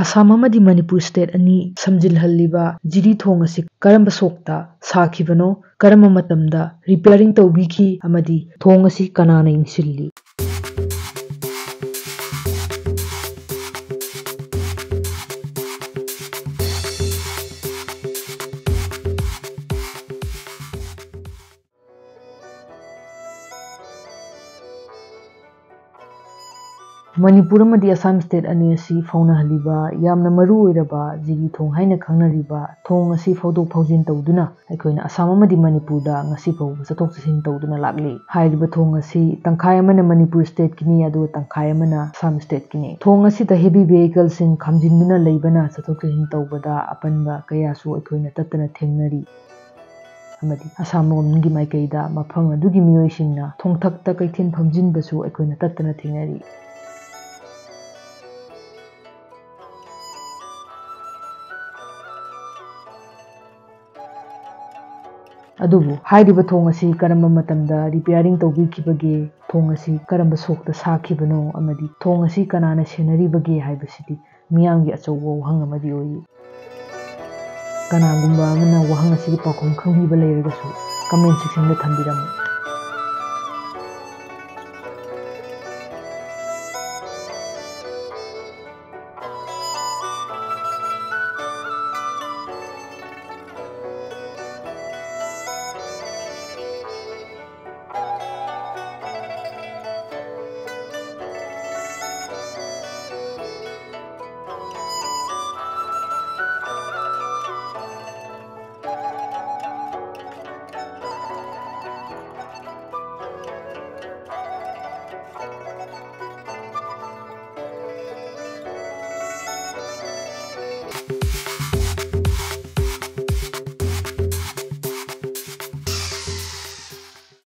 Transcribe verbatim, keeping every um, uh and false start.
ꯑꯁꯥꯝ ꯑꯃꯗꯤ ꯃꯅꯤꯄꯨꯔ state ꯑꯅꯤ ꯁꯝꯖꯤꯜꯍꯜꯂꯤꯕ ꯖꯤꯔꯤ ꯊꯣꯡ ꯑꯁꯤ ꯀꯔꯝꯕ ꯁꯣꯛꯇ ꯁꯥꯈꯤꯕꯅꯣ, ꯀꯔꯝꯕ ꯃꯇꯝꯗ repairing ꯇꯧꯕꯤꯈꯤ ꯑꯃꯗꯤ ꯊꯣꯡ ꯑꯁꯤ ꯀꯅꯥꯅ ꯌꯦꯡꯁꯤꯜꯂꯤ? ꯃꯅꯤꯄꯨꯔ ꯑꯃꯗꯤ ꯑꯁꯥꯝ state ꯑꯅꯤ ꯑꯁꯤ ꯐꯥꯎꯅꯍꯜꯂꯤꯕ ꯌꯥꯝꯅ ꯃꯔꯨ ꯑꯣꯏꯔꯕ ꯖꯤꯔꯤ ꯊꯣꯡ ꯍꯥꯏꯅ ꯈꯪꯅꯔꯤꯕ ꯊꯣꯡ ꯑꯁꯤ ꯐꯥꯎꯗꯣꯛ ꯐꯥꯎꯖꯤꯟ ꯇꯧꯗꯨꯅ ꯑꯩꯈꯣꯏꯅ ꯑꯁꯥꯝ ꯑꯃꯗꯤ ꯃꯅꯤꯄꯨꯔꯗ ꯉꯁꯤ ꯐꯥꯎꯕ ꯆꯠꯊꯣꯛ ꯆꯠꯁꯤꯟ ꯇꯧꯗꯨꯅ ꯂꯥꯛꯂꯤ꯫ ꯍꯥꯏꯔꯤꯕ ꯊꯣꯡ ꯑꯁꯤ ꯇꯪꯈꯥꯏ ꯑꯃꯅ ꯃꯅꯤꯄꯨꯔ stateꯀꯤꯅꯤ, ꯑꯗꯨꯒ ꯇꯪꯈꯥꯏ ꯑꯃꯅ ꯑꯁꯥꯝ stateꯀꯤꯅꯤ꯫ ꯊꯣꯡ ꯑꯁꯤꯗ heavy vehicleꯁꯤꯡ ꯈꯥꯝꯖꯤꯟꯗꯨꯅ ꯂꯩꯕꯅ ꯆꯠꯊꯣꯛ ꯆꯠꯁꯤꯟ ꯇꯧꯕꯗ ꯑꯄꯟꯕ ꯀꯌꯥꯁꯨ ꯑꯩꯈꯣꯏꯅ ꯇꯠꯇꯅ ꯊꯦꯡꯅꯔꯤ꯫ ꯑꯃꯗꯤ ꯑꯁꯥꯝ ꯂꯣꯝꯒꯤ ꯃꯥꯏꯀꯩꯗ ꯃꯐꯝ ꯑꯗꯨꯒꯤ ꯃꯤꯑꯣꯏꯁꯤꯡꯅ ꯊꯣꯡꯊꯛꯇ ꯀꯩꯊꯦꯜ ꯐꯝꯖꯤꯟꯕꯁꯨ ꯑꯩꯈꯣꯏꯅ ꯇꯠꯇꯅ ꯊꯦꯡꯅꯔꯤ꯫ ꯑꯗꯨꯕꯨ ꯍꯥꯏꯔꯤꯕ ꯊꯣꯡ ꯑꯁꯤ ꯀꯔꯝꯕ ꯃꯇꯝꯗ repairing ꯇꯧꯕꯤꯈꯤꯕꯒꯦ, ꯊꯣꯡ ꯑꯁꯤ ꯀꯔꯝꯕ ꯁꯣꯛꯇ ꯁꯥꯈꯤꯕꯅꯣ ꯑꯃꯗꯤ ꯊꯣꯡ ꯑꯁꯤ ꯀꯅꯥꯅ ꯁꯦꯟꯅꯔꯤꯕꯒꯦ ꯍꯥꯏꯕꯁꯤꯗꯤ ꯃꯤꯌꯥꯝꯒꯤ ꯑꯆꯧꯕ ꯋꯥꯍꯪ ꯑꯃꯗꯤ ꯑꯣꯏꯔꯤ꯫ ꯀꯅꯥꯒꯨꯝꯕ ꯑꯃꯅ ꯋꯥꯍꯪ ꯑꯁꯤꯒꯤ ꯄꯥꯎꯈꯨꯝ ꯈꯪꯕꯤꯕ ꯂꯩꯔꯒꯁꯨ comment sectionꯗ ꯊꯝꯕꯤꯔꯝꯃꯨ꯫